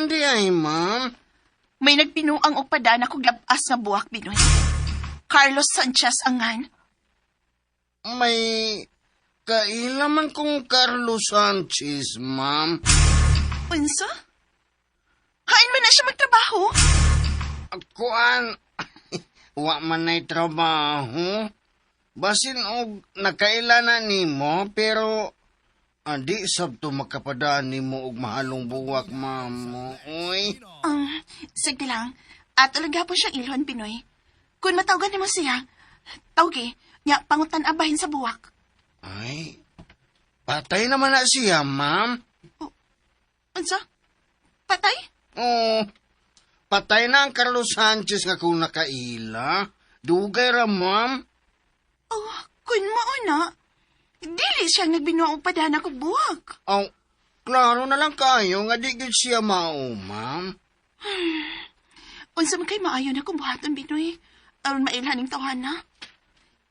man di ay, ma'am? May nagbinuang og padana kog labas nga buwak, Binoy. Carlos Sanchez angan. May kaila man kong Carlos Sanchez, ma'am. Unsa? Hain man na siya magtrabaho? Kuan, wa man na'y trabaho. Basin og nakaila na nimo, pero andi sabto makapadaan nimo og mahalong buwak, ma'am. Uy. Sige lang. At talaga po siyang ilhon, Pinoy. Kung matawagan nimo siya, tawgi, nya pangutan abahin sa buwak. Ay, patay naman na siya, ma'am. Unsa? Patay? Oo, patay na ang Carlos Sanchez nga kung nakaila. Dugay ra, ma'am. Oh, kun mao na. Dili siya nagbinuang og padana kog buwak. Aw, klaro na lang kayo nga di gyud siya mao, ma'am. Unsa man kay maayo na kung buhaton, Binoy? Aron mailhan ning tawhana.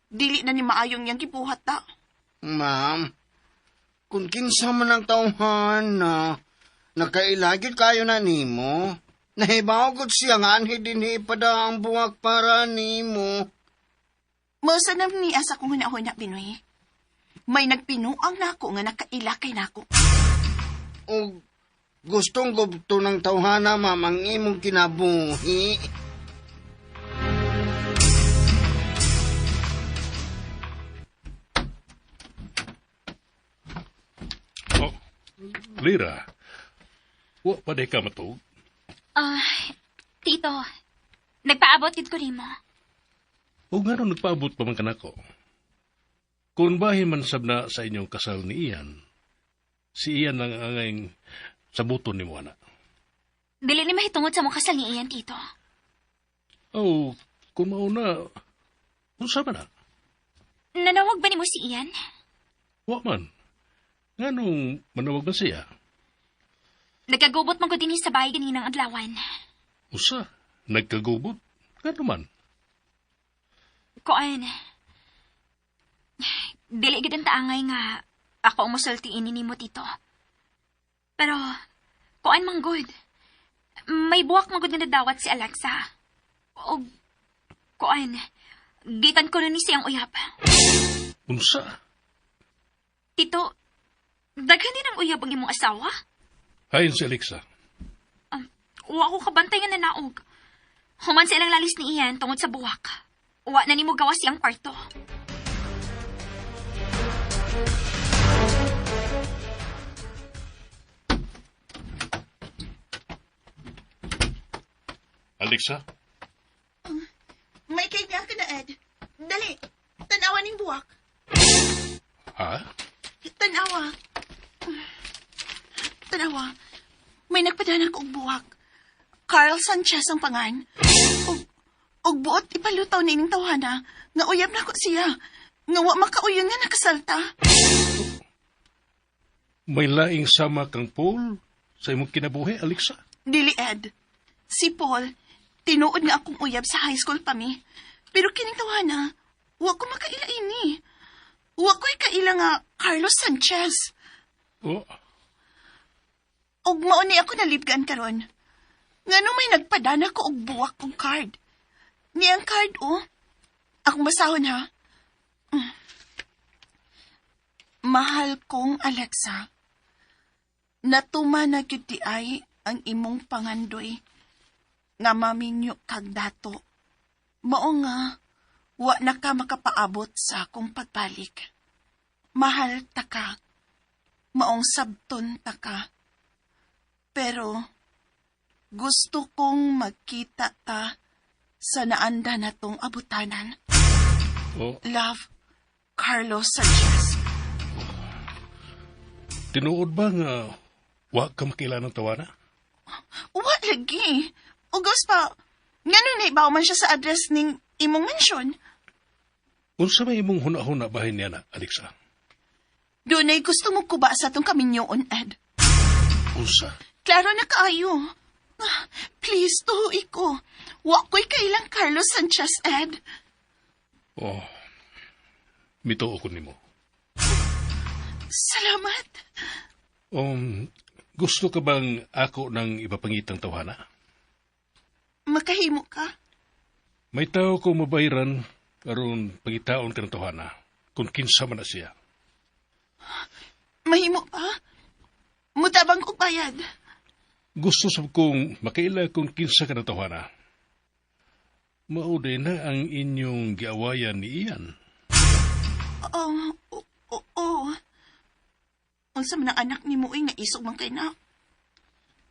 Dili na ni maayong yang gibuhat ta. Ma'am, kung kinsa man ang tawhana, nakaila gyud kayo na nimo. Nahibaw gud siya nga anhi dinhi pada ang buwak para nimo. Mao sa nam niya sa kong huna-huna, Binoy. May nagpinuang nako nga nakaila kay nako. Og gustong gubto ng tawhana, ma'am, ang imong kinabuhi. Oh, Lira, wa pa di ka matuog? Ah, Tito, nagpaabot gid ko nimo. O nga nagpaabot pa man kanako. Kung bahin man sab na sa inyong kasal ni Ian, si Ian lang ang angayng sabuton ni mo, ana. Dili ni mahitungod sa mong kasal ni Ian, Tito. Oh, kung mauna, unsa man na? Nanawag ba nimo si Ian? Wa man. Nga nung manawag man siya? Nagkagubot man ko dinhi sa bahay ganinang adlawan. Usa, nagkagubot. Nga naman? Kuan. Dili gid ang taangay nga ako ang musultiin ni nimo, Tito. Pero kuan man gud. May buwak man gud nga nadawat si Alexa. Og kuan, gikan ko na ni siyang uyab. Unsa? Tito, daghan din ang uyab ang imong asawa? Ayon si Alexa. Wa ko kabantay nga nanaog. Human sa ilang lalis ni Ian tungod sa buwak. Wa na nimo gawas siyang kwarto. Alexa? May kaibigan ka na, Ed. Dali, tanawa ning buwak. Ha? Tanawa. Tanawa. May nagpadana ko og buwak. Carl Sanchez ang pangan. Og buot ipalutaw ni ining tawhana nga uyab na ko siya. Nga wa makauyon nga nakasalta. May laing sama kang Paul sa imong kinabuhi, Alexa? Dili, Ed. Si Paul, tinuod nga akong uyab sa high school pa mi. Pero kining tawhana, wa ko makaila ini. Wa ko'y kaila nga Carlos Sanchez. Oh, Og mao ni ako nalibgan karon. Ngano may nagpadana ko og buwak kong card. Ni ang card oh. Akong basahon ha. Mahal kong Alexa. Natuma na gyud di ay ang imong pangandoy nga maminyo kag dato. Mao nga wa na ka makapaabot sa akong pagbalik. Mahal ta ka. Maong sabton ta ka. Pero gusto kong magkita ta sa naanda na tong abutanan. Oh. Love, Carlos Sanchez. Tinuod ba nga wa ka makilala ng tawana? Wa lagi. Ugos pa, ngano na ibaw man siya sa address ning imong mansyon? Unsa may imong huna-huna bahin niya na, Alexa? Dunay gusto mo kuba sa atong kaminyoon, Ed. Unsa? Klaro na kaayo. Ah, please, tuhuy ko. Wa ko'y kailang Carlos Sanchez, Ed. Oh, mituo ko nimo. Salamat. Gusto ka bang ako ng ipapangitang tawhana? Makahimo ka? May tao ko mabahiran aron pangitaon ka ng tawhana kung kinsa man na siya. Mahimo pa? Mutabang kog bayad. Gusto sab kong makaila kung kinsa ka ng tawhana. Mao din na ang inyong giawayan ni Ian. Oo, oo, oo. Unsa man ang anak nimo uy nga isog man kay na?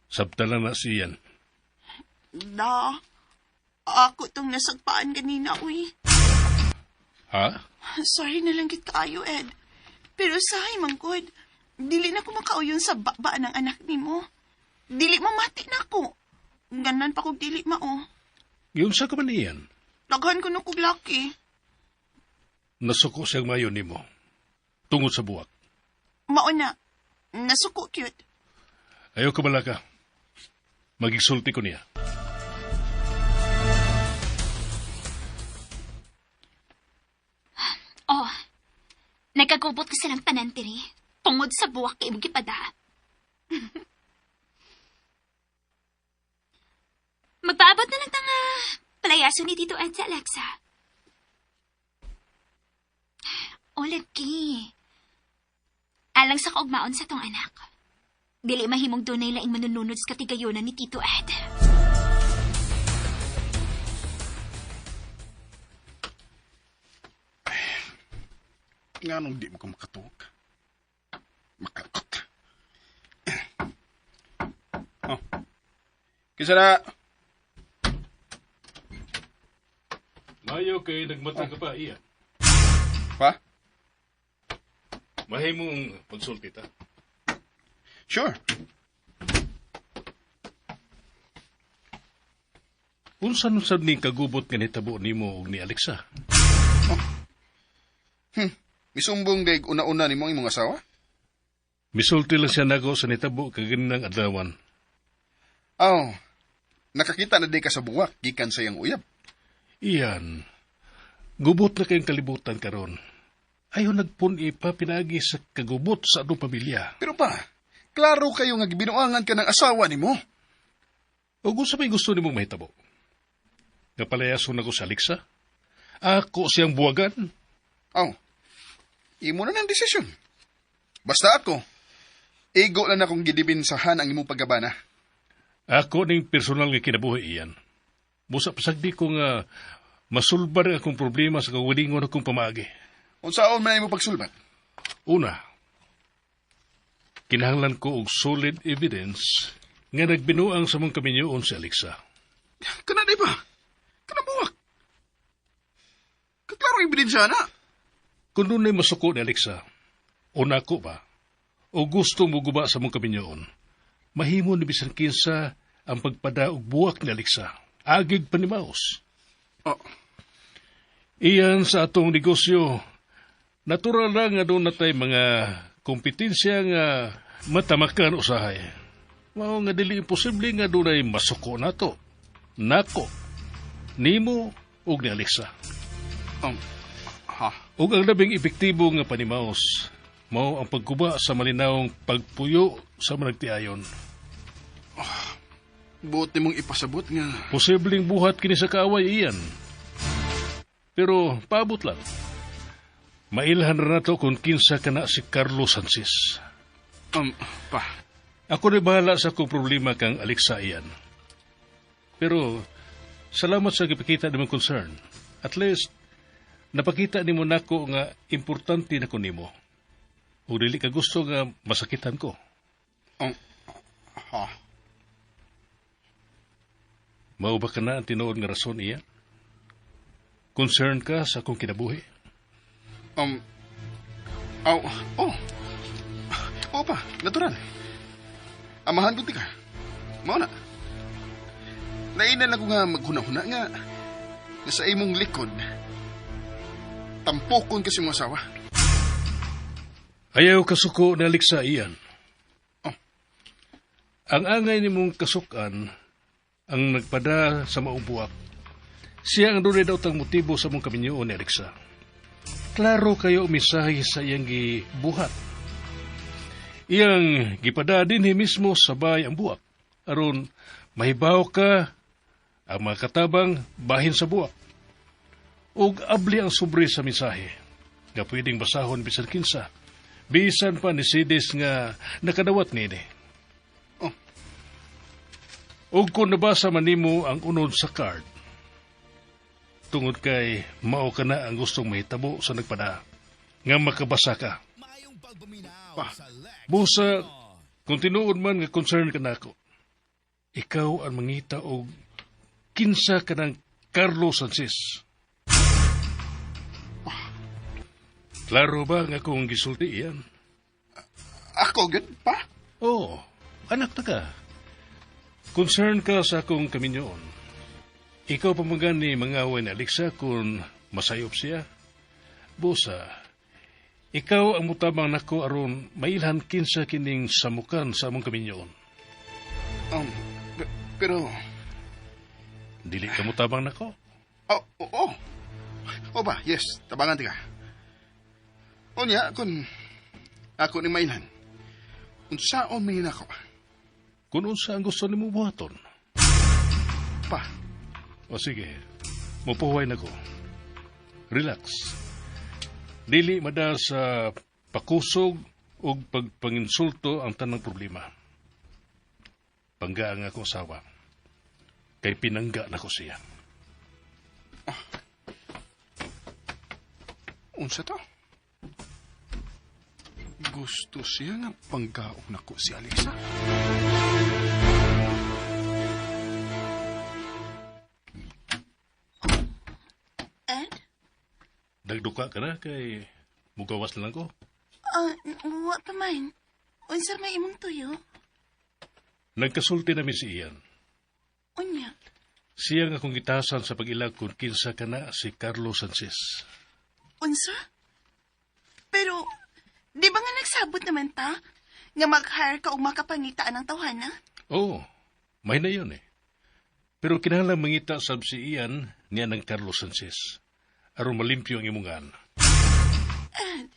Sabtala na si Ian. Da. Ako tong nasagpaan ganina uy. Ha? Sorry na lang gid kaayo, Ed. Pero sahay man gud, dili na ko makauyon sa baba ng anak nimo. Dili mamati na ko. Ganan pa kog dili mao. Yun sa ka man ni Ian. Daghan ko no kog laki. Nasuko siyang mayo nimo. Tungod sa buwak. Mao na. Nasuko cute. Ayaw ka balaka. Magigsulti ko niya. Oh, nagkagubot ka silang tanan diri. Tungod sa buwak kay imong gipada. Magpaabot na lang tanga palayaso ni Tito Ed sa Alexa. O, lagi. Alang sa kaugmaon sa tong anak. Dili mahimong dunay laing manununod sa katigayonan ni Tito Ed. Nga nung di mo ko makatuog. Makalkot. Oh. Kisa na. Mayo kay nagmata ka pa, Ian. Pa? Mahimong pagsulti ta. Sure. Unsa nun sad ni kagubot nga nitabo nimo og ni Alexa? Oh. Misumbong daig una-una nimo ang imong asawa? Misulti lang siya nako sa nitabo kaganinang adlawan. Oh. Nakakita na di ka sa buwak gikan sa iyang uyab. Iyan. Gubot na kayong kalibutan karon. Ayaw nagpun-i pa pinaagi sa kagubot sa atong pamilya. Pero pa, klaro kayo nga gibinuangan ka ng asawa nimo. O kung sa may gusto nimong mahitabo. Nga palayason ako sa Alexa? Ako siyang buwagan? Oh, imo na ng desisyon. Basta ako, igo lang akong gidibinsahan ang imong paggabana. Ako ning personal nga kinabuhi iyan. Busa pasagdi ko nga masulbar ang akong problema sa kawalingon akong pamaagi. Unsaon man imo pagsulbat? Una, kinahanglan ko og solid evidence nga nagbinuang sa mong kaminyoon si Alexa. Kana di ba? Kana buwak. Kaklaro ebidensya na. Kung dunay masuko ni Alexa, una ko ba, o gusto mo guba sa mong kaminyoon, mahimo ni bisan kinsa ang pagpada og buwak ni Alexa. Agig pa ni Maus. Oh. Iyan sa atong negosyo, natural lang nga doon natay mga kompetensya nga matamakan usahay. Mao nga dili imposible nga dunay masuko nato. Nako, nimo ug ni Alexa. Ha? Ug ang labing epektibo nga panimaos, mao ang pagguba sa malinawong pagpuyo sa managtiayon. Oh, buot nimong ipasabot nga. Posibleng buhat kini sa kaaway iyan. Pero paabot lang. Mailhan ra nato kung kinsa kana si Carlos Sanchez. Pa. Ako na bahala sa akong problema kang Alexa iyan. Pero salamat sa gipakita nimong concern. At least, napakita nimo nako nga importante na ko nimo. Ug dili ka gusto nga masakitan ko. Ha? Mao ba ka na ang tinuod nga rason iya? Concern ka sa akong kinabuhi? Oh, oh. Oo pa, natural. Amahan ko ti ka. Mao na. Nainan ako nga maghuna-huna nga nga sa imong likod, tampokon kasi mong asawa. Ayaw kasuko na Alexa iyan. Oh. Ang angay nimong kasukan ang nagpada sa maubuak. Siya ang dunay daw tang motibo sa mong kaminyoon ni Alexa. Klaro kayo mensahe sa iyang gibuhat. Iyang gipada dinhi mismo sabay ang buwak. Aron mahibaw ka ang mga katabang bahin sa buwak. Ug abli ang sobre sa mensahe nga pwedeng basahon bisan kinsa. Bisan pa ni Sides nga nakadawat nini. Oh. Ug kung nabasa man nimo ang unod sa card, tungod kay mao ka na ang gustong mahitabo sa nagpada, nga makabasa ka. Pa, Busa, kung tinuod man nga concern ka nako, ikaw ang mangita og kinsa ka ng Carlos Sanchez. Klaro ba nga kung gisulti iyan? Ako, gud, pa? Oo, anak ta ka. Concern ka sa akong kaminyoon. Ikaw pa man gani mangaway ni Alexa kung masayop siya. Busa, ikaw ang mutabang nako aron mailhan kinsa kining samukan sa among kaminyoon. Pero, Dili ka mutabang nako. Oh, oh, oh. Oh ba, yes, tabangan tika. Unya, kung ako ni mailhan, unsaon may nako? Kung unsa ang gusto nimo buhaton. Pa, O sige, mupuway na ko. Relax. Dili mada sa pakusog o pagpanginsulto ang tanang problema. Pangga ang akong asawa. Kay pinangga na ko siya. Unsa to? Gusto siya nga panggaon nako si Alexa. Ed? Nagduka ka na kay mugawas na lang ko. Wa pa man. Unsa may imong tuyo? Nagkasulti namin si Ian. Unya. Siya nga akong gitasan sa pag-ilag kung kinsa ka na si Carlos Sanchez. Unsa? Pero, di ba nga nagsabot naman ta? Nga mag-hire ka o makapangitaan ng tawhana? Oo, may na yun eh. Pero kinahanglan mangita sab si Ian niya ng Carlos Sanchez. Aron malimpyo ang imungan. Ed,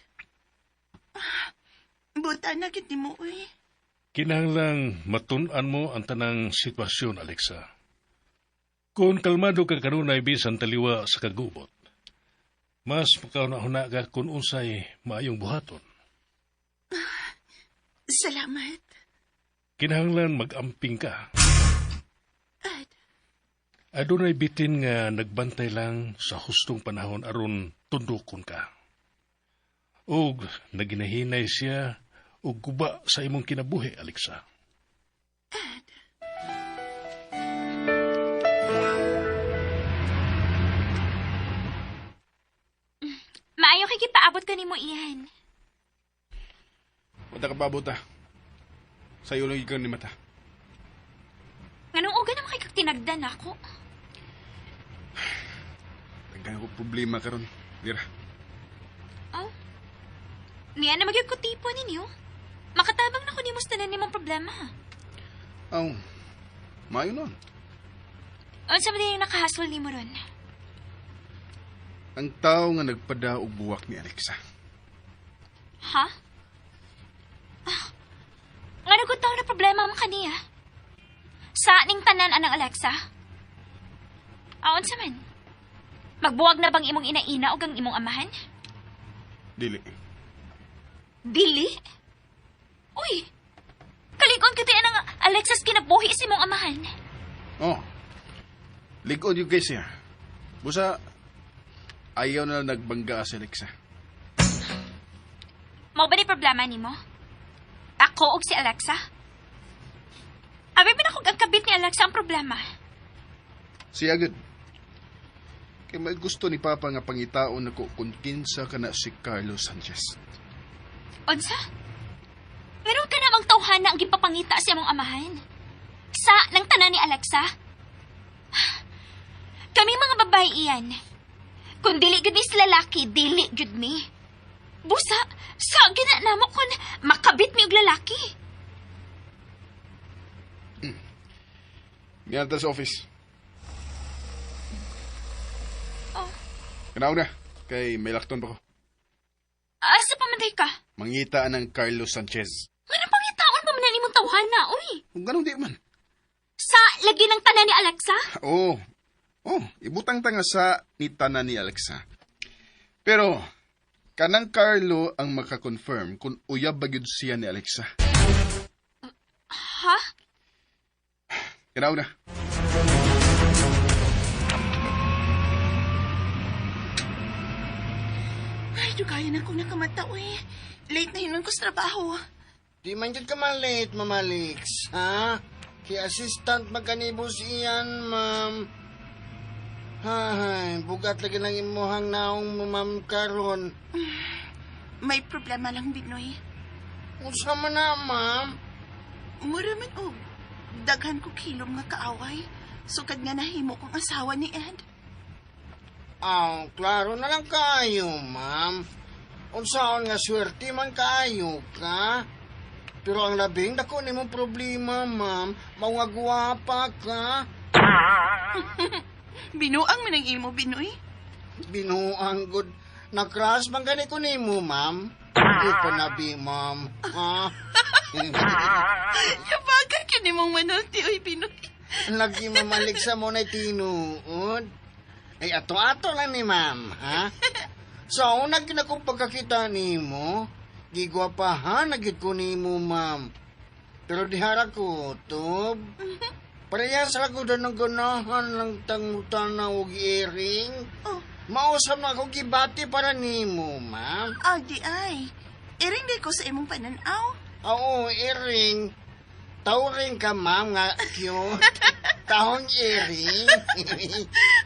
buta na gid nimo, uy. Kinahanglang matun-an mo ang tanang sitwasyon, Alexa. Kung kalmado ka kanunay bisan taliwa sa kagubot, mas makauna-huna ka kung unsay maayong buhaton. Salamat. Kinahanglan mag-amping ka. Ed, Adunay bitin nga nagbantay lang sa hustong panahon aron tundukon ka. Og naginahinay siya og guba sa imong kinabuhi, Alexa. Ed. Maayo kay gipaabot ka nimo iyan. Wala ka paabot ah. Sa'yo lang ikaw ni mata. Nganong uga naman kay kag tinagdan ako? Daghan ko problema karon. Dira. Oh. Niya na magyud ko tipo ninyo. Makatabang na ko nimo sa tanan nimong problema. Aw. Maayo nun. Unsa man din nakahasol nimo ron? Ang tao nga nagpada og buwak ni Alexa. Ha? Ah, ngano gud tawo na problema man kaniya? Sa ning tanan anang Alexa? Aon sa man? Magbuwag na bang imong ina-ina o ang imong amahan? Dili. Dili? Uy! Kalig-on kita anang Alexa's kinabuhi sa imong amahan. Oh. Lig-on yung guys siya. Busa, ayaw na lang nagbangga si Alexa. Mao ba ni problema nimo? Ako og si Alexa? Abi ba na kung ang kabit ni Alexa ang problema? Siya gud. Kay may gusto ni Papa nga pangitaon nako kung kinsa ka na si Carlos Sanchez. Unsa? Meron ka namang tawhana ang gipapangita sa imong amahan. Sa nang tanan ni Alexa? Kami mga babae iyan. Kung dili gud mi sa lalaki, dili gud mi. Busa, sa gina namo kung makabit mi og lalaki. Niya sa office. Oh. Kanaw na, kay may lakton pa ko. Asa pa man day ka? Mangita ng Carlos Sanchez. Nga tawhana, uy. Kung ganun di man. Sa lagi ng tanan ni Alexa? Oo. Oh, ibutang ta nga sa ni tanan ni Alexa. Pero, kanang Carlo ang makakonfirm kung uyab ba gyud siya ni Alexa. Ha? Kanaw na. Ay, dugayan ako nakamata, uy. Late na hinon ko sa trabaho. Di man jud ka malate, Ma'am Alex, ha? Kay assistant magkanibos iyan, ma'am. Hay, bugat lagi lang imuhang naong mo, ma'am, karon. May problema lang, Binoy. Unsa man na, ma'am? Mura man og daghan ko kilom nga kaaway. Sukad nga nahimo kong asawa ni Ed. Aw, klaro na lang kayo, ma'am. Unsaon nga swerte man kayo ka? Pero ang labing dako nimong problema, ma'am, mao nga gwapa ka. Binuang man ang imo, Binoy. Binuang good. Na-crush man gani ko nimo, ma'am. Di pa nabi, ma'am. Ha? Yabagan ka nimong manulti, oy, Binoy. Lagi mamalik sa mo na tinuod. Ay, ato-ato lang ni ma'am, ha? Sa una gina kong pagkakita nimo, gigwapahan na gid ko nimo, ma'am. Pero dihara ko, tub. Parehas ra ko ng ganahan lang tangutana og earring. Oh, Mausap na ako gibati para nimo, ma'am. ah, di ay. Iring di ko sa imong pananaw. Oo, earring. Tauring ka, ma'am, nga cute. Tahong earring.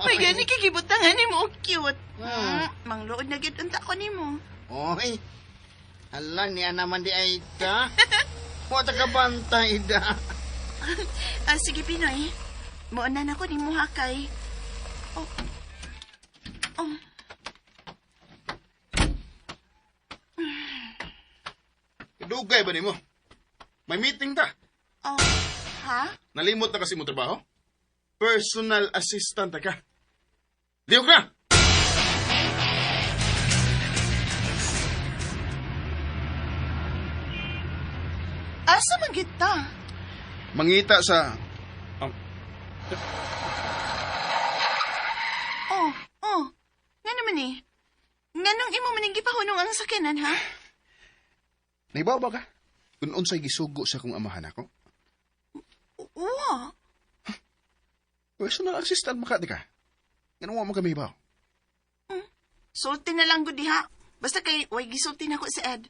May gani kigibutangan nimo og cute. Hmm. Mangluod na gid unta ko nimo. Oy. Hala, niya naman di ay ta. Wata ka bantay da. Ah, sige, Pinoy. Muuna na ko nimo hakay. Oh. Oh. Dugay ba nimo? May meeting ta. Oh. Ha? Nalimot na kasi mo trabaho? Personal assistant ta ka. Lihok na! Asa man gid ta? Mangita sa... Oh, oh. Nga naman eh. Nganong imo man ning gipahunong ang sakyanan, ha? Naibaw ba ka? Kung unsay gisugo sa kong amahan ako? Oo. Personal assistant maka di ka. Ganun mo kami ibaw. Sulti na lang gud diha. Basta kay way gisulti na ko si Ed.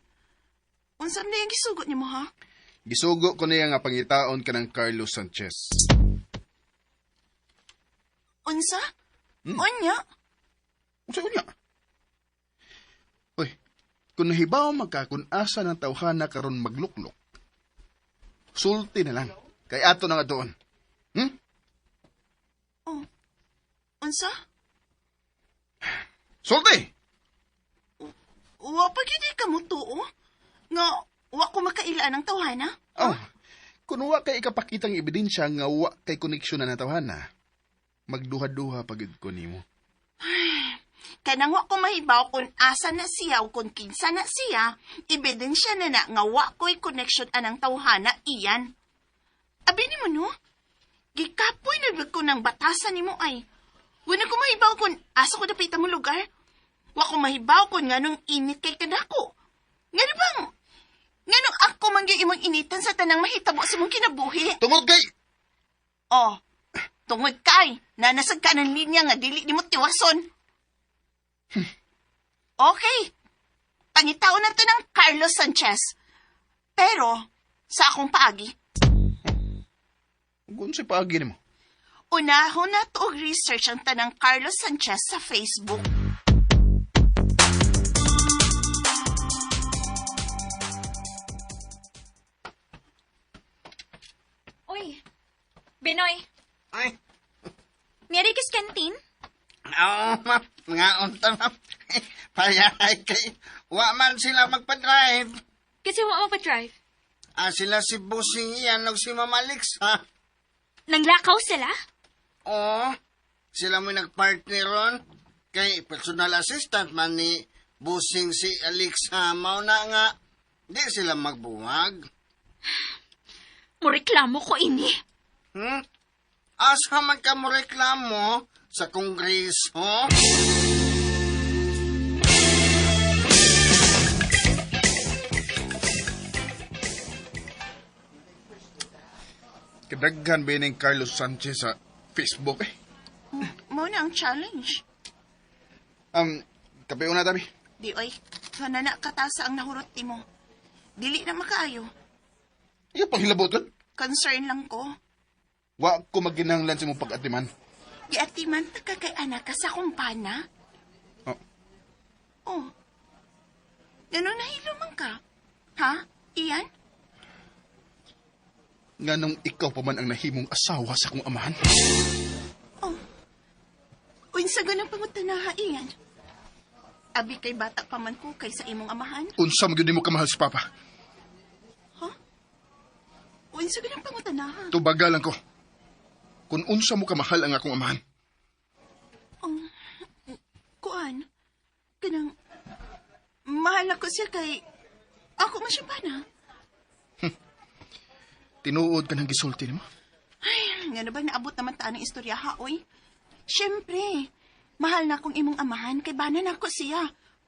Unsa man yung gisugot nimo ha? Gisugo ko niya nga pangitaon ka ng Carlos Sanchez. Unsa? Unya? Unsa unya? Uy, kung nahibaw magka kung asa ng tawhana karon magluklok, sulti na lang. Kay ato na nga doon. Oh. Unsa? Sulti! Wa pa gyud ka mo tuo. Nga wa ko makailaan ang tawhana. Oh, kung wa kay ikapakitang ebidensya nga wa kay koneksyon na tawhana, magduha-duha pagid ko nimo. Kanang wa ko mahibaw kung asa na siya o kung kinsa na siya, ebidensya na na nga wa ko'y connection anang tawhana iyan. Abi nimo no? Gikapoy na ko ng batasan nimo ay. Wala ko mahibaw kung asa ko dapita mo lugar. Wa ko mahibaw kung nganong init kay kanako. Ngano bang nganong ako man gyud imong initan sa tanang mahitabo sa imong kinabuhi? Tungod kay Oh, tungod kay, nanasag ka ng linya nga dili nimo tiwason. Okay, pangitaon na to ng Carlos Sanchez. Pero, sa akong paagi, kung unsay paagi nimo. unahon na to og research ang tanang Carlos Sanchez sa Facebook. Uy, Binoy, Ay, miyari kas kantin? oo, ma'am. Nga unta, ma'am. Payahay kay. Wa man sila magpa-drive. Kasi wa mo pa-drive. Ah, sila si Busing iyan og si Ma'am Alex, ha? Nanglakaw sila? Oo. Sila mo'y nagpartner ron. Kay personal assistant man ni Busing si Alexa. Mao na nga, di sila magbuwag. Moreklamo ko ini. Asa man ka mo reklamo sa kongreso? Kadaghan ba yun Carlos Sanchez sa Facebook eh? Mao na ang challenge. Kape una tabi. Di oy, nga na katasa ang nahurot nimo. Dili na makaayo. Iyo pang hilabot kon. Concern lang ko. Wa ko maginahanglan sa imong pag-atiman. Giatiman ta ka kay anak ka sa kumpana. Oh. Oh. Gano'n nahilo man ka? Ha? Iyan? Nganong ikaw pa man ang nahimong asawa sa akong amahan. Oh. Unsa ganang pangutanaha, Iyan? Abi kay bata pa man ko kay sa imong amahan. Unsa man gyud nimo kamahal si Papa? Unsa ganang pangutanaha? Tubaga lang ko. Kung unsa mo kamahal ang akong amahan. Kuan? Kanang mahal ako siya kay ako man siya pana. Tinuod ka ng gisulti nimo. Ay, ngano ba naabot naman ta ang istorya ha, oy? Siyempre, mahal na akong imong amahan kay bana na ako siya.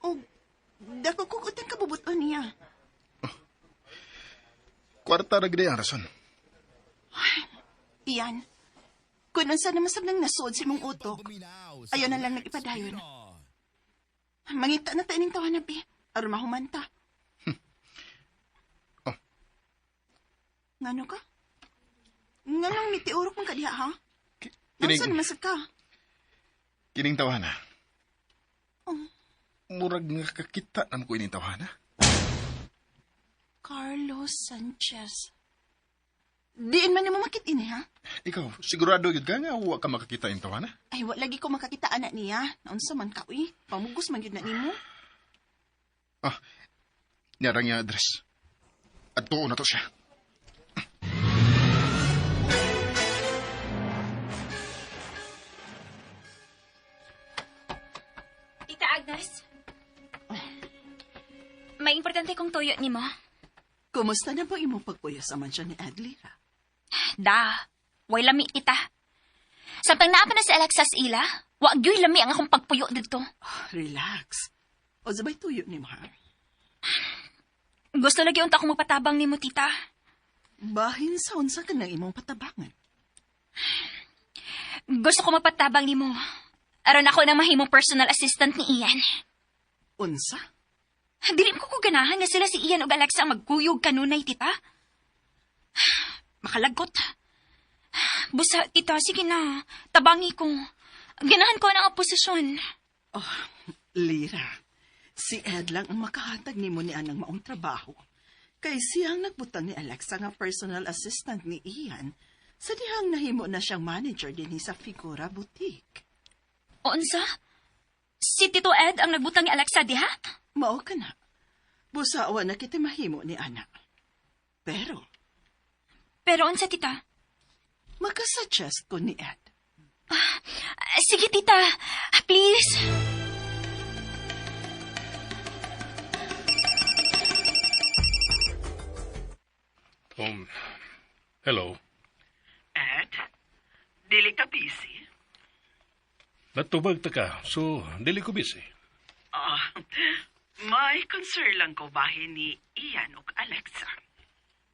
O dako kog utang kabubuton niya. Kwarta ra gid ang rason. Iyan. Kung unsa naman sab nang nasod sa imong utok, ayaw na lang nag-ipadayon. Mangita na ta ining tawanan, be. Aron mahumanta. Oh. Ngano ka? Nganong mitiurok man ka diha, ha? Kining, Unsa naman sad ka? kining tawhana. Oh. Murag nga kakita na mo ko ining tawhana. Carlos Sanchez. Diin man nimo makit ini, ha? Ikaw, sigurado gyud ka nga wa ka makakita ining tawhana? Ay, wa lagi ko makakita anak niya. Naunsa man ka, uy. Pamugos man gyud na nimo. Ah, niyarang niya address. Adtuon na to siya. Tita Agnes. May importante kong tuyo nimo. Kumusta na ba imong pagpuyo sa mansyon ni Adlira? Da, way lami tita. Samtang naa pa na si Alexa sa ila, wa gyud lami ang akong pagpuyo didto. Oh, relax. O sabay tuyo ni mo, ha? Gusto lagi unta akong magpatabang nimo, tita. Bahin sa unsa ka ng imong patabangan. Gusto ko magpatabang nimo. Aron ako nang mahimong personal assistant ni Ian. Unsa? Dili ko ko ganahan nga sila si Ian ug Alexa ang magkuyog kanunay, tita. Makalagot. Busa, tita, sige na. Tabangi ko. Ganahan ko na ang posisyon. Oh, Lira. Si Ed lang ang makahatag nimo ni anang maong trabaho. Kay siyang nagbutang ni Alexa nga personal assistant ni Ian sa dihang nahimo na siyang manager dinhi sa Figura Boutique. O unsa? Si Tito Ed ang nagbutang ni Alexa diha? Mao ka na. Busa wa na kita mahimo ni ana. Pero Pero unsa, tita? makasuggest ko ni Ed. Sige, tita. Please. Hello. Ed, dili ka busy? Natubag ta ka, so dili ko busy. Ah, may concern lang ko bahin ni Ian ug Alexa.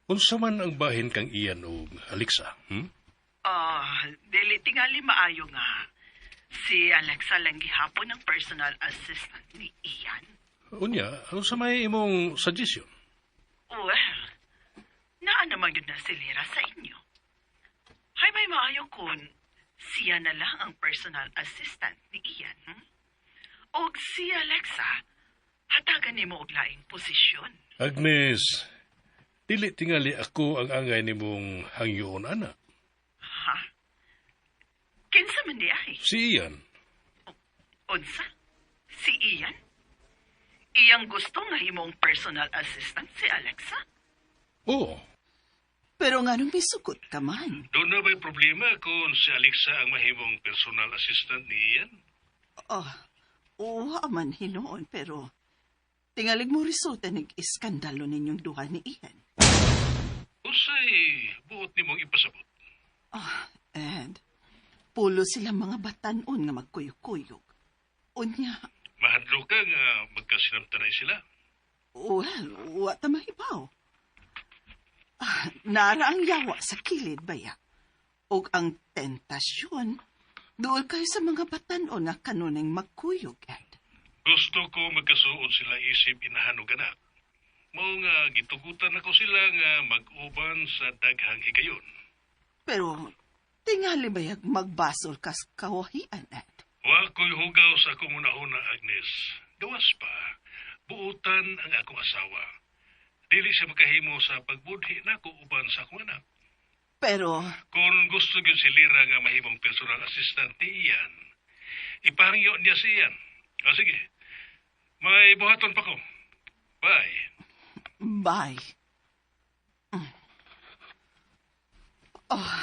Unsa man ang bahin kang Ian og Alexa? Ah, dili tingali maayo nga. Si Alexa lang gihapon ang personal assistant ni Ian. Unya, unsa may imong suggestion? Well, naa naman yun na si Lira sa inyo. Hay may maayo kun siya na lang ang personal assistant ni Ian. Og si Alexa, hatagan nimo og laing posisyon. Agnes, dili tingali ako ang angay nimong hangyoon ana. Ha? Kinsa man di ay? Si Ian. Unsa? Si Ian? Iyang gusto nga himong personal assistant si Alexa? Oo. Pero nga nung misukot ka man. Doon na ba'y problema kung si Alexa ang mahimong personal assistant ni Ian? Oh, uwa man hinuon, pero tingalig mo resulta ng iskandalo ninyong duha ni Ian. Unsay buot nimong ipasabot? Ah, Ed, pulo sila mga batanon nga magkuyog-kuyog. Unya, Mahadlo ka nga magkasinamtanay sila. Well, wa ta mahibaw. Ah, nara ang yawa sa kilid baya. Og ang tentasyon, dool kayo sa mga batanon nga kanunay magkuyog, Ed. Gusto ko magkasuod sila isip inahan og anak. Mao nga gitugutan ako sila nga mag-uban sa daghang higayon. Pero, tingali bayag magbasol kas kawahian, Ed. Wa ko'y hugaw sa akong una-una, Agnes. Gawas pa, buutan ang akong asawa. Dili siya makahimo sa pagbudhi nako uban sa akong anak. Pero, Kung gusto gyud si Lira nga mahimong personal assistant ni Ian, ipahangyo niya si Ian. O sige, may buhaton pa ko. Bye. Bye. Oh.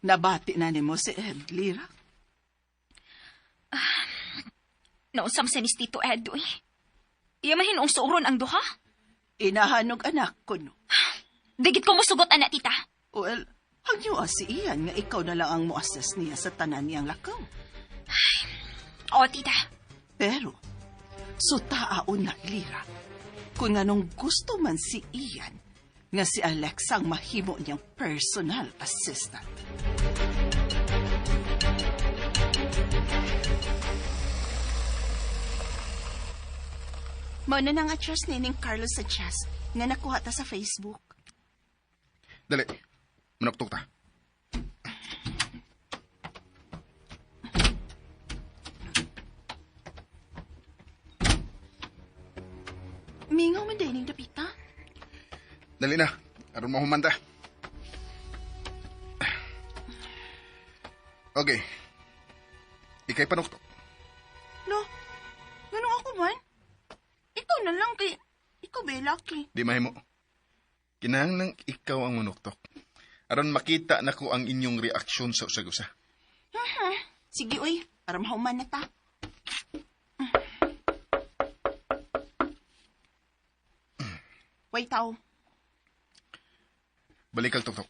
Nabati na nimo si Ed, Lira. Nausam sa ni Tito Ed, uy. Iya mahinong suuron ang duha. Inahanog anak ko, no. Digit ko musugot, anak, tita. Well, hangyo si Ian nga ikaw na lang ang mo-assess niya sa tanan niyang lakaw. O, tita. Pero, sutaon na, Lira. Kung anong gusto man si Ian, nga si Alexa ang mahimo niyang personal assistant. Mao na nang address ni ning Carlos Sanchez nga nakuha ta sa Facebook. Dali, manuktok ta. Mingaw man din ning dapita. Dali na, aron mahuman ta. Okay. Ikay panuktok. Lo, ganun ako man? Ikaw na lang kay... Ikaw ba lucky? Di mahimo. Kinahanglang ikaw ang manuktok. Aron makita nako ang inyong reaksyon sa usag-usa. Sige, uy. Para mahuman na ta. Wait, tao. Balik kag tuktok.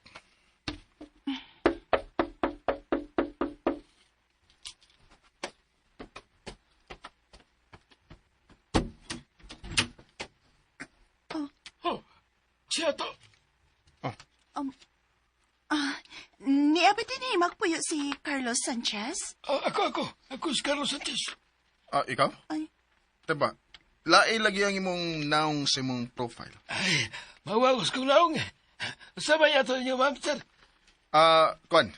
Oh, siya to. Oh, Niabot din eh, magpuyo si Carlos Sanchez. Ah, ako. Ako si Carlos Sanchez. Ah, ikaw? Ay. Diba? Lain lagi ang imong naong sa imong profile. Ay, mawagos kong naong. Sabay ato ninyo, ma'am, sir. Ah, kuan.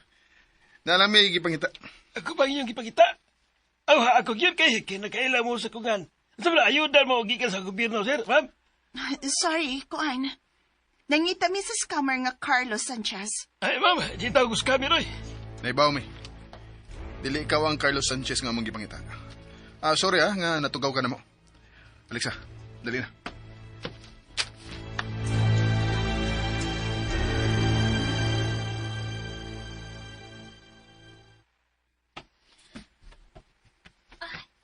Nalami gipangita. Ako bang inyong gipangita? Aw, ha, ako yun kay kinakaila mo sa kungan. Sa mga ayudan mo gikan sa gobyerno, sir, ma'am. Sorry, kuan. Nangita mi sa scammer nga Carlos Sanchez. Ay, ma'am, di tawag ko scammer, oy. Naibaw mi. Dili ikaw ang Carlos Sanchez nga among gipangita. Ah, sorry ah, nga natugaw ka na mo. Alexa, dali na.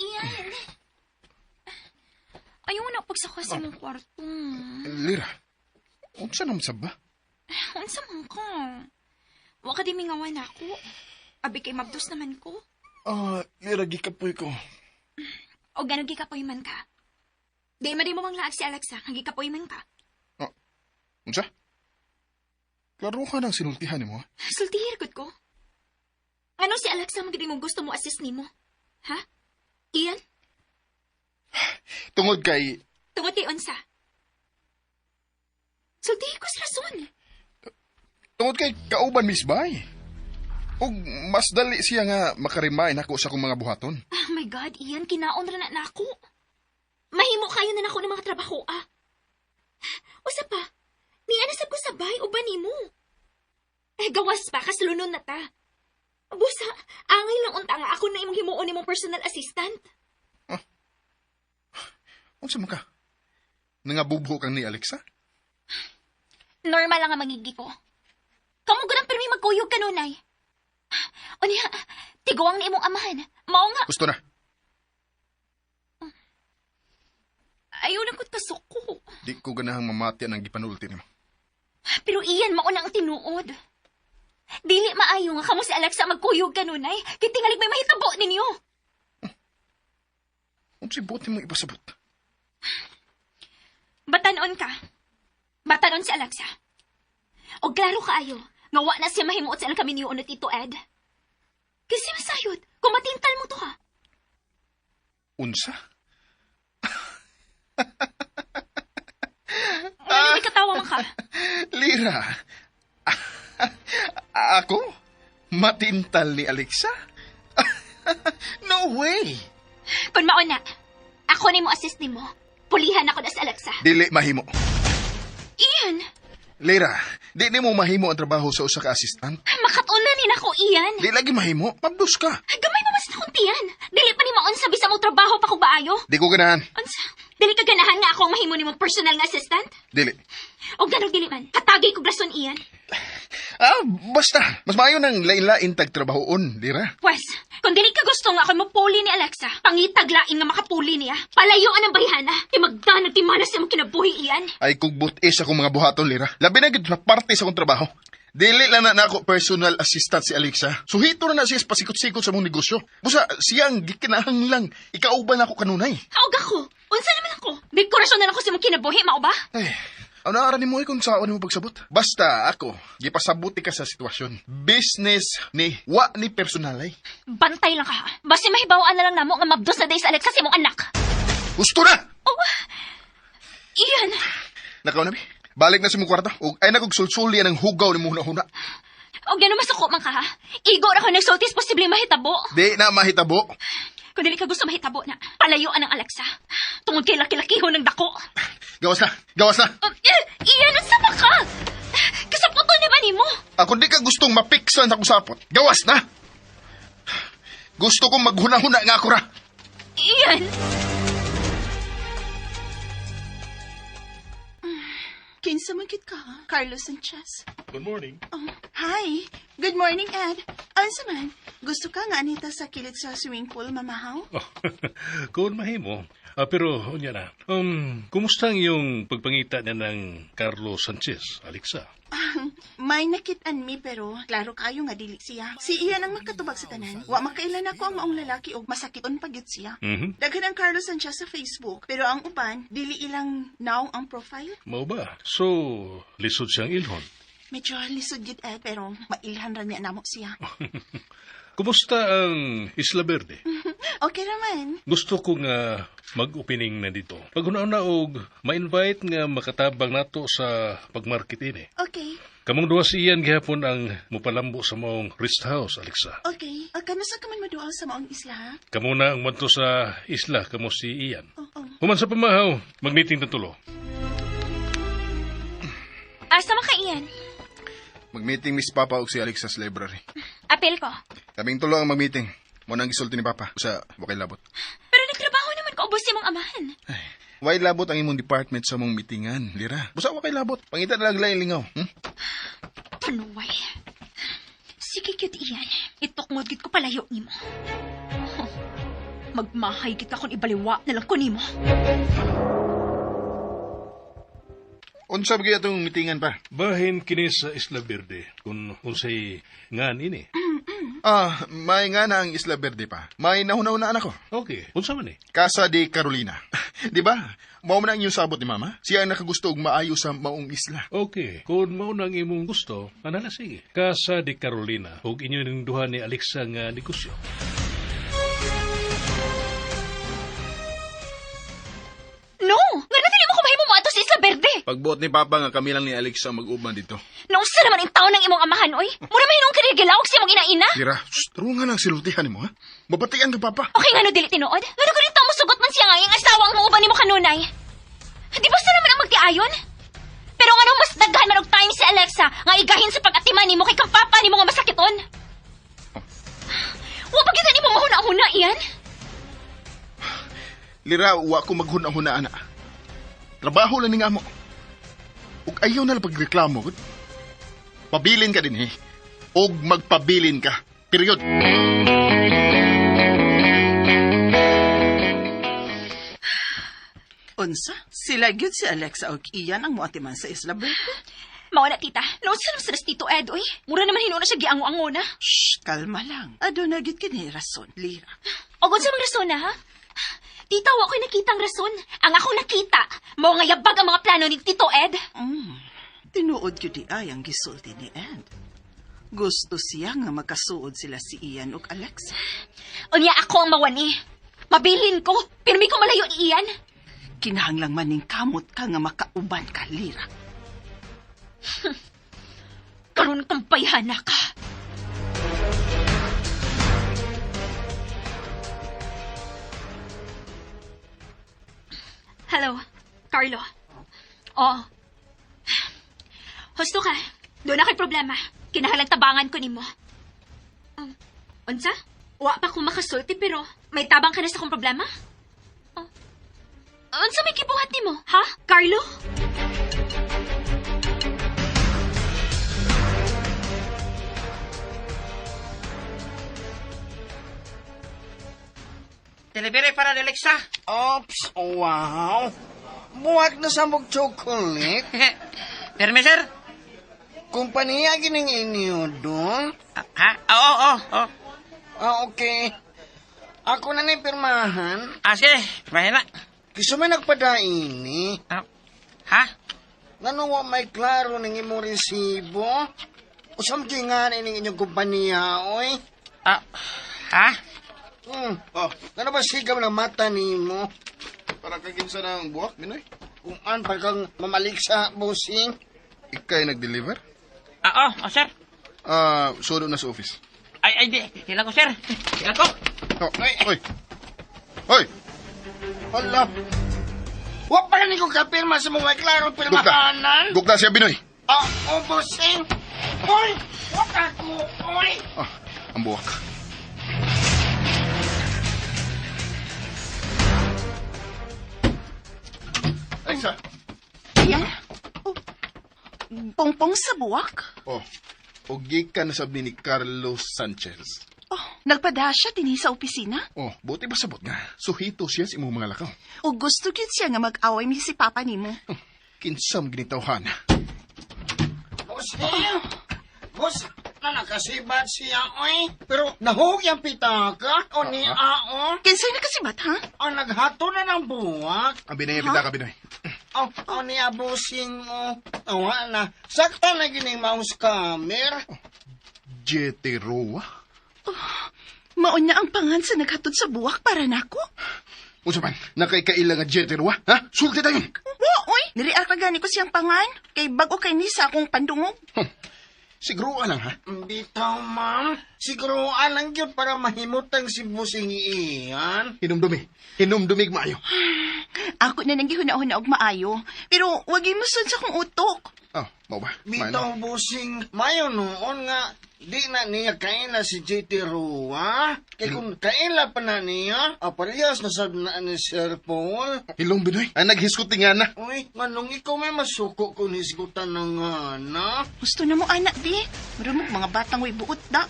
Ian! Ayaw na pagsaka sa imong kwarto. Lira, unsa naman sa ba? Unsa man ka? Wa ka di mingawan ako. Abi kay mabdos naman ko. Ah, Lira, gikapoy ko. O gano'n gikapoy man ka. Di man di mo manglaag si Alexa, ang gikapoy man ka. Ah, unsa? Klaro ka ng sinultihan nimo, ha? Sultihir gud ko. Ano si Alexa magiging mong gusto mo assist nimo? Ha? Ian? Tungod kay... Tungod kay unsa? Sultihi ko sa rason. Tungod kay kauban Miss Bay. Og mas dali siya nga makarimain ako sa akong mga buhaton. Oh my God, Ian, kinaon ra na nako. Mahimo kayo na nako ng mga trabaho, ah. Usa pa, niya nasab ko sa bay, uban nimo. Eh, gawas pa, kaslunon na ta. Busa, angay lang unta nga ako na imong himuon nimong personal assistant. Ah. Unsa man ka? Nangabubho kang ni Alexa? Normal lang ang mangigi ko. Kamo gud ang pirmi magkuyog kanunay. Unya, tiguang ni imong amahan. Mao nga. Gusto na. Ayaw na ko't kasuko. Di ko ganahang mamati ang gipanulti nimo. Pero iyan mao na ang tinuod. Dili maayo nga kamo si Alexa magkuyog kanunay. Kay tingalig may mahitabo ninyo. Unsay buot nimo ipasabot? Batanon ka. Batanon si Alexa. O klaro kaayo, nga wa na siya mahimuot sa ilang kami niyo ni Tito Ed. Kasi masayod, kung matintal mo to ha. Unsa? Ano may katawa man ka? Lira. Ako? Matintal ni Alexa? No way! Kung mao na, ako ni mo assist nimo. Pulihan ako na si Alexa. Dili mahimo. Ian, Lira, di nimo mahimo ang trabaho sa usa ka assistant. makatunan ni nako Ian. Di lagi mahimo, mabdus ka. Gamay pa mas na tiyan. Dili pa ni maon sa bisa mo trabaho pa kog baayo. Di ko ganahan. Unsa? Dili ka ganahan nga ako ang mahimo nimong personal nga assistant? Dili. O ganong dili man, katagay kog rason Ian. Ah, basta. Mas maayo nang lain-lain tag trabahoon, Lira. Pwes, kung dili ka gusto nga ako mapuli ni Alexa, pangitag lain nga makapuli niya. Palayuan ang bayhana, kay magdanag timana sa imong kinabuhi iyan. Ay kung butis akong mga buhaton, Lira. Labi na gid na parte sa akong trabaho. Dili lang na nako personal assistant si Alexa. Suhito na na siya sa pasikot-sikot sa mong negosyo. Busa, siyang gikinahanglang ikauban ako kanunay. Haog ako. Unsa naman ako? Dekorasyon na lang ko sa imong kinabuhi, mao ba? Ay, ano ara nimo eh kung saan nimo pagsabot? Basta ako, gipasabuti ka sa sitwasyon. Business ni wa ni personal ay. Bantay lang ka ha. Basi mahibawaan na lang namo nga mabdos na day sa Alexa sa imong anak. Gusto na! Oh, Ian, Nakaw na bi. Balik na sa imong kwarto. Ug ay na kog sulsuli ang hugaw ni huna-huna. og gano'n masuko man ka ha. Igo ra ko nagsultis posible mahitabo. Di na mahitabo. Kung dili ka gusto mahitabo na, palayuan ang Alexa. Tungod kay laki-lakihon ng dako. Gawas na, gawas na. Oh, eh, Ian, unsa ba ka? Kasaputo na ba nimo? Ako di ka gustong mapiksan sa akong sapot. Gawas na! Gusto kong maghuna-huna nga ako ra. Ian! Kinsa man gid ka, ha? Carlos Sanchez. Good morning. Oh, hi. Good morning, Ed. Unsa man? Gusto ka nga anita sa kilid sa swimming pool, mamahaw? Oh, kung mahimo. Ah, pero, unya na. Kumusta ang iyong pagpangita niya ng Carlos Sanchez, Alexa? May nakitaan mi pero klaro kayo nga dili siya. Si Ian ang makatubag sa tanan. Wa makailan ako ang maong lalaki og masakiton pa gyud siya. Daghan ang Carlos Sanchez sa Facebook pero ang uban dili ilang naong ang profile. Mao ba? So, lisod siyang ilhon. Medyo lisod gyud Ed pero mailhan ra niya namo siya. Kumusta ang Isla Verde? Okay raman. Gusto ko nga mag-opening na dito. Pag una og ma-invite nga makatabang nato sa pagmarket ini. Okay. Kamong duha si Ian gihapon ang mupalambo sa maong rest house, Alexa. Okay. Kanusa ka man maduol sa maong isla ha? Kamo na ang madto sa isla, kamo si Ian. Oh, oh. Human sa pamahaw, mag-meeting na tulo. Asa man ka, Ian? Mag-meeting Miss Papa og si Alexa sa library. Apel ko. Kaming tulo ang mag-meeting. Mo nang gisulti ni Papa. Sa wakay labot. Pero nagtrabaho naman ko ubos imong amahan. Way labot ang imong department sa mong meetingan, Lira. Busa wakay labot. Pangita na lang lain lingaw. Tanuway. Sige cute Ian. Itukmod gid ko palayo nimo. Huh. Magmahay gid ka kung ibaliwa na lang ko nimo. Unsa ba atong meetingan pa? Bahin kini sa Isla Verde kung unsay ngan ini. Ah, may nga na ang Isla Verde pa. May nahuna-hunaan ako. Okay, unsa man eh? Casa de Carolina. Di ba? Mao man ang inyong sabot ni Mama. Siya ang nakagusto og maayo sa maong isla. Okay, kung mao na ang imong gusto, anala sige. Casa de Carolina ug inyo ning duha ni Alexa nga negosyo. No! Nga na dili mo ko mahimo mo ato sa Isla Verde. Pagbuot ni Papa nga kami lang ni Alexa mag-uban dito. Nausa naman ang taon ng imong amahan, oy. Mura may ka gilaog sa imong ina-ina. Lira, shh, tarungan ang silutihan nimo ha. Mabatian ka Papa. Okay nga no dili tinuod. Ngano ganito mo sugot man siya nga iyang asawa ang muuban nimo kanunay. Di ba sa naman ang magtiayon? Pero ngano mas daghan man og time si Alexa nga igahin sa pag-atiman nimo kay kang papa nimo nga masakiton. Wa pa gyud nimo mahuna-huna iyan. Lira, wa ko maghuna-huna ana. Trabaho lang ni nga mo. Ug ayaw na lang pagreklamo. gud. Pabilin ka din eh. Og magpabilin ka. Period. Unsa? Sila gyud si Alexa og Ian ang moatiman sa Isla Verde. Mao na, tita. Naunsa naman sa Tito Ed, uy. Mura naman hinuon na siya giango-ango na. Shh, kalma lang. Aduna gyud kini rason, Lira. O kung sa mga rason na, ha? Tita, wa ko'y nakita ang rason. Ang akong nakita, mao nga yabag ang mga plano ni Tito Ed. Tinuod gyud di ay ang gisulti ni Ed. Gusto siya nga magkasuod sila si Ian ug Alexa. Unya ako ang mawani. Mabilin ko, pirmi ko malayo ni Ian. Kinahanglang maning kamot ka nga makauban ka, Lira. Karon kang bayhana ka. Hello, Carlo. Oo. Husto ka. Doon na kay problema. Kinahalang tabangan ko nimo. Unsa? Wa pa ko makasulti pero may tabang ka na sa akong problema? Oh. Unsa may gibuhat nimo, ha, Carlo? Delivery para ni Alexa. Ops, wow. Buwak na sa mong chocolate. Permi, sir. Kumpanya gining inyo doon. Ah, ha? Oo, oo, oo. Ah, okay. Ako na ni pirmahan. Ah, sige. Mahina. Kiso may nagpadaini. Ah, ha? Ngano wa may klaro ning imong resibo? Usam nga ning inyong kumpanya, oy. Ah, ha? Oh, Ngano ba sigaw ng mata nimo? para kang kinsa ng buwak, Binoy. Kung an pa kang mamalik sa busing. Ikay nag-deliver? Ah, oo, oh, sir. Ah, sulo na sa office. Ay, ay, di. Kailan ko, sir. Kailan ko. Oh, oy. Oy, Hala. Wa pa ni ko kapirma sa mga klaro gugta. pirmahanan. Gugta siya, Binoy. Ah, oh, busing. Oy, wa ako, oy. Ah, ang buwak. Alexa. Ian? Oh, pongpong sa buwak? Oh, og gikan na sab ni Carlos Sanchez. Oh, nagpada siya dinhi sa opisina? Oh, buti ba sabot nga. Suhito siya sa imong mga lakaw. O gusto gyud siya nga mag-away mi si Papa nimo? Kinsam ginitawhan. Busing. Bus, na nakasibat siya, oy. Pero nahug yung pitaka o ni ao. Kinsay na kasibat, ha? Ang naghato na ng buwak. Ang binaya pitaka, Binoy. Oh, oh ni abusing o. Awa na. Sakta na gining mouse camera. Jete Roa? Maon na ang pangan sa naghatod sa buwak para nako? Unsa man, nakaykaila nga Jete Roa? Ha? Sulti tayo. Wo, oy! Niriar ka gani ko siyang pangan. Kay bago kay ni sa akong pandungog. Siguro lang ha. Bitaw, ma'am. Siguro alang yun para mahimutang si Busing iyan. Hinumdumi. Hinumdumig maayo. Ako na nang gihuna-huna og maayo. Pero wag mo sud sa akong utok. Oh, mao ba? Bitaw, Busing. Mayo noon nga, di na niya kaila si JT Rua. Kaya kung kaila pa na niya, aparehas na sab na ni Sir Paul. Hilong Binoy. Ang naghisgot nga na. Uy, nganong ikaw may masuko kung hisgutan ng nga na? Gusto na mo anak di. Marumog mga batang way buot da.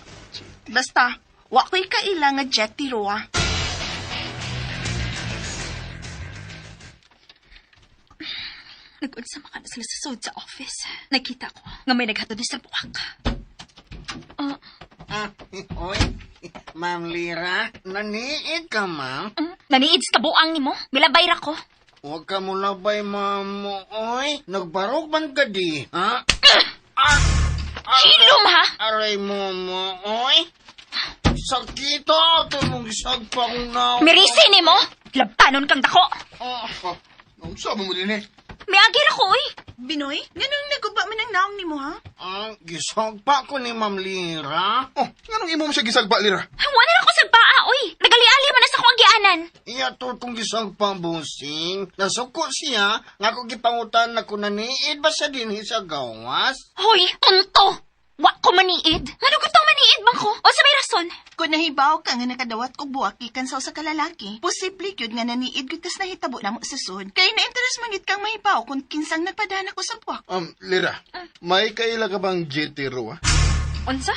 Basta, wa ko'y kaila nga jetty roa. Nag-unsa maka na sila sa sud sa office. Nakita ko nga may naghatod ni sa buwak. Ah, oy, Ma'am Lira, naniid ka, ma'am? Naniid sa buang nimo. Milabay ra ko. Huwag ka mo labay, ma'am. Oy, nagbarog man ka di, ha? Hilom ha. Aray mo mo, oy. Sakito, ito mong isagpa kong na. Mirisi nimo. Labtanon kang dako. Oh, Oh, unsa mo din eh? Miagi ra ko oy. Binoy, nganong naguba man ang naong nimo ha? ah, gisagpa ko ni Ma'am Lira. Oh, nganong imo mo siya gisagba lira? Wala na ko sa paa oy. Nagaliali man na sa akong gianan. Iya to kong gisagpa, busing. Nasuko siya, nga ko gipangutan na kung naniid ba siya dinhi sa gawas. Hoy, tonto. Wa ko maniid. Ngano gusto maniid man ko? O sa may rason? Kung nahibaw ka nga nakadawat og buwak gikan sa usa ka lalaki, posible gyud nga naniid gyud tas nahitabo namo sa sud. Kay na-interest man gyud kang mahibaw kung kinsang nagpadana ko sa buwak. Lira, may kaila ka bang Jete Roa? Unsa?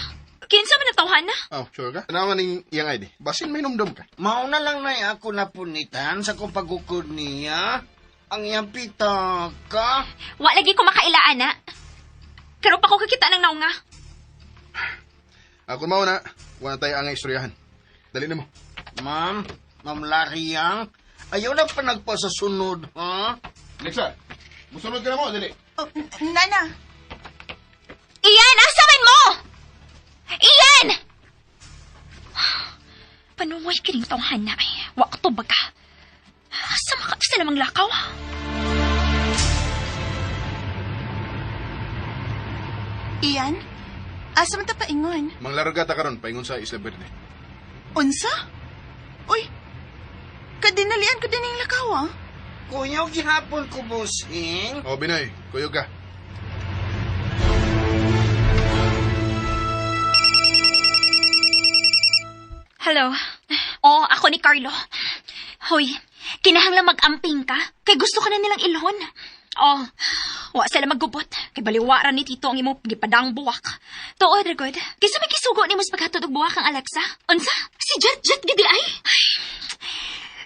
Kinsa man natawhan na? Oh, sure ka? Ano man iyang ID? Basin may numdum ka. Mauna lang na ako napunitan sa kong pagukod niya. Ang iyang pitaka. Wa lagi ko makailaan na. Karon pa ko kakita ng naunga. Ako mao na, wala tayo ang istoryahan. Dali na mo. Ma'am, Ma'am Lariang, ayaw na pa nagpasasunod, ha? Alexa, musunod ka na mo, dali. Oh, Nana, Iyan, asa man mo? Iyan! Panuway kining tawhan na ay. Wakto baga. Asa maka sa lamang lakaw? Iyan, asa man ta paingon? Manglarga ta karon paingon sa Isla Verde. Unsa? Uy, kadinalian ko din ang lakaw, ah. Kuyaw gihapon ko, busing. O Binoy, kuyog ka. Hello. Oh, ako ni Carlo. Hoy, kinahanglan mag-amping ka. Kay gusto ka na nilang ilhon. Oh, wa sila maggubot. Kay baliwara ni Tito ang imong gipadang buwak. Tuod, Ragod. Kaysa may kisugo ni mo sa paghatod og buwak ang Alexa. Unsa? Si Jet Jet gidi ay. Ay.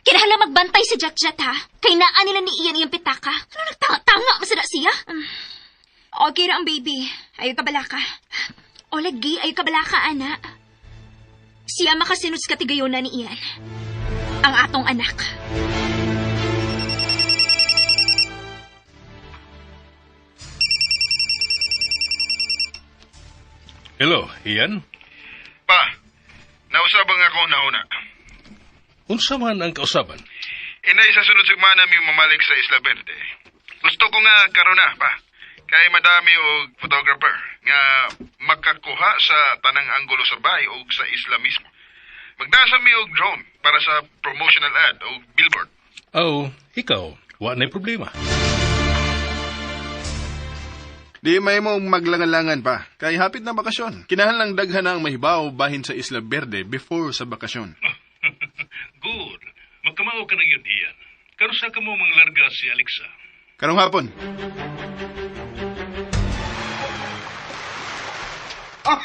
Kinahanglan magbantay si Jet Jet ha. Kay naa nila ni Ian iyang pitaka. Ano nagtanga-tanga masada siya? Okay ra ang baby. Ayo ka balaka. O lagi, ayo ka balaka, ana. Siya makasinod sa katigayonan ni Ian. Ang atong anak. Hello, Ian. Pa, nausab ang ako nauna. Unsa man ang kausaban? Inay sa sunod sugmana mi mamalik sa Isla Verde. Gusto ko nga karon na pa. Kay madami og photographer nga makakuha sa tanang anggulo sa bay og sa isla mismo. Magdasa mi og drone para sa promotional ad og billboard. Oh, ikaw, wa na'y problema. Di may mo maglangan-langan pa. Kay hapit na bakasyon. Kinahanglang daghan na ang mahibaw bahin sa Isla Verde before sa bakasyon. Good. Magkamao ka na yun, Ian. Karon sa ka mo manglarga si Alexa. Karong hapon. Oh,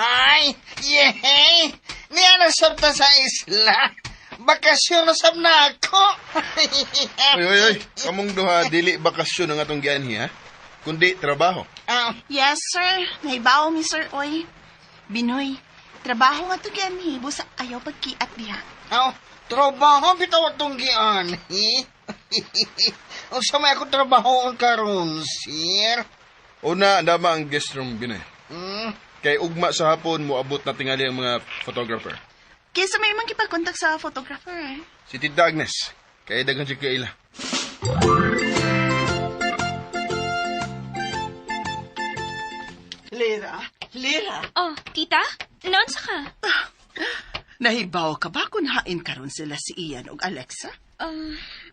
ay! Yehey! Niya nasab ta sa isla. Bakasyon na sab na ako. Oy, oy, oy. Kamong duha, dili bakasyon ang atong gianhi, ha? Kundi trabaho. Ah, Yes, sir. Naibaw mi, sir, oy. Binoy, trabaho nga to yan, busa ayaw pagkiat diha. aw, trabaho bitaw atong gianhi. Unsa may ako trabahoon karon, sir? Una, andama ang guest room, Binoy. Hmm? Kay ugma sa hapon, moabot na tingali ang mga photographer. Kaysa may mang kipagkontak sa photographer, eh. Si Tita Agnes, kay daghan siya kaila. Lira, Lira, Oh, tita? Naunsa ka? nahibaw ka ba kung hain karon sila si Ian og Alexa?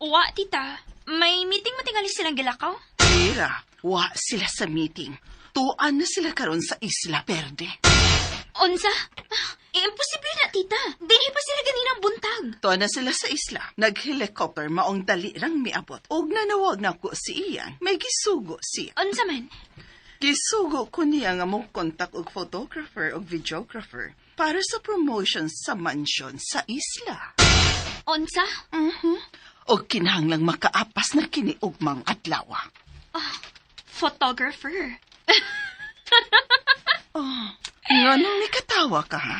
Wa, tita. May meeting mo tingali silang gilakaw? Lira, wa sila sa meeting. Tuan na sila karon sa Isla Verde. Unsa? Eh, imposible na, tita. Dinhi pa sila ganinang buntag. Tuan na sila sa isla. Nag-helicopter maong dali rang miabot. Og nanawag na ko si Ian. May gisugo siya. Unsa man? Gisugo ko niya nga mo kontak og photographer og videographer para sa promotion sa mansion sa isla. Unsa? Og kinahanglang makaapas na kini og mang adlaw. Photographer. Nganong nikatawa ka ha?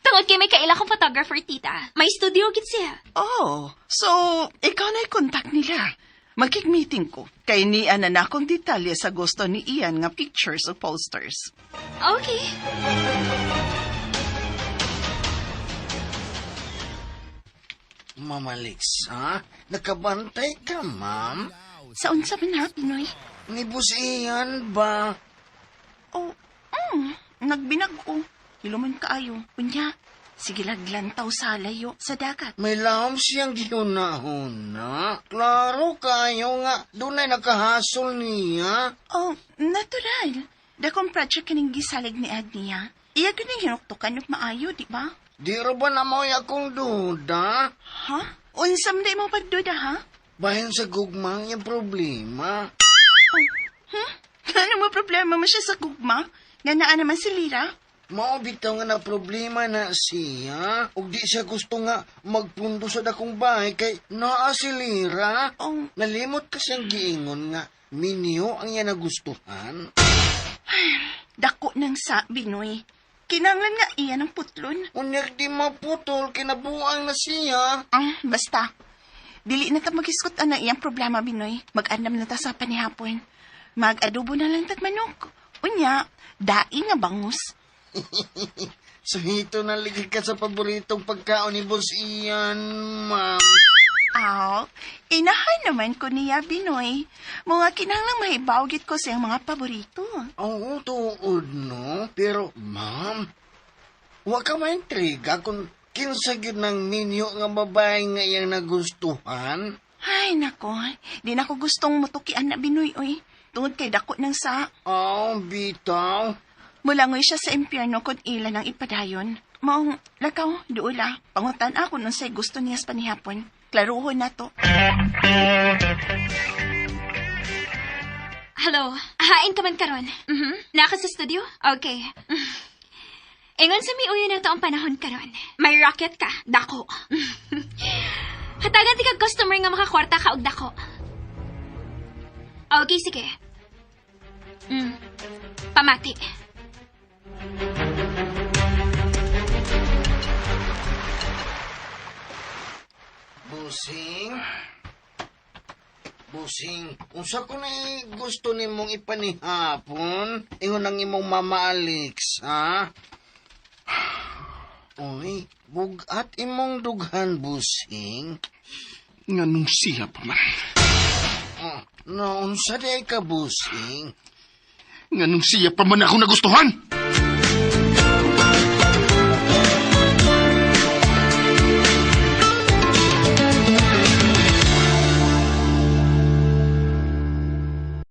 Tungod kay may kaila kong photographer, tita. May studio gid siya. Oh, so ikaw na kontak nila. Magkig-meeting ko. Kay niya na nakong detalye sa gusto ni Ian nga pictures o posters. Okay. Ma'am Alexa, nakabantay ka, ma'am? Sa unsa man ha, Pinoy? Ni Boss Ian ba? Oh, nagbinag ko. Hiluman kaayo. Unya, sige laglantaw sa layo sa dagat. May lahom siyang gihuna-huna. Klaro kayo nga, doon ay nakahasol niya. Oh, natural. Dakong project kining gisalig ni Agnia. Iya gud ning hinuktukan og maayo, di ba? Di ra ba namoy akong duda? Ha? Unsa man day mo pagduda, ha? Bahin sa gugmang yung problema. Ano mo problema mo siya sa gugma? Nga naa naman si Lira? Mao bitaw nga na problema na siya. Ug di siya gusto nga magpundo sa dakong bahay kay naa si Lira. Oh. Nalimot ka siyang giingon nga. Minyo ang iya nagustuhan? Dako ng sa, Binoy. Kinanglan nga iyan ang putlon. Unyag di maputol, kinabuang na siya. Basta. Dili na ta magisgot ang iyang problema, Binoy. Mag-andam na ta sa panihapon. Mag-adobo na lang tag manok. Unya, dai nga bangus. So hito na ligid ka sa paboritong pagkaon ni Boss Ian, ma'am. Aw, inahan naman ko niya, Binoy. Mga kinahanglang mahibaw gid ko sa iyang mga paborito. Oo, tuod, no? Pero, ma'am, wa ka maintriga kung kinsa gyud ng minyo nga babae nga iyang nagustuhan? Ay, nako. Di na ko gustong mutukian na Binoy, oy. Tungod kay dako ng sa. Oh, bitaw. Mulangoy siya sa impyerno kung ilan ang ipadayon. Maong, lakaw, duula. Pangutan ako nung say gusto niya sa panihapon. Klaruhon na to. Hello. Hain ka man karon. Mhm. Naa ka sa studio? Okay. Ingon sa miuyo na to ang panahon karon. May racket ka, dako. Hatagan ti kag customer nga makakwarta ka og dako. Okay, sige. Pamati. Busing? Busing, unsa ko na gusto nimong ipanihapon? Ingon ang imong Mama Alex, ha? Uy, bugat imong dughan, Busing. Nganong siya pa man. Oh, no, unsa di ay ka, Busing? Nganong siya pa man ako nagustuhan.